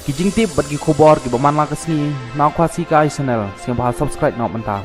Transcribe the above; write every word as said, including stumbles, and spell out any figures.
Ki jingtip bad ki khubor kiba man la ka sngi na Khasi Kai Channel, sngewbha subscribe noh mynta.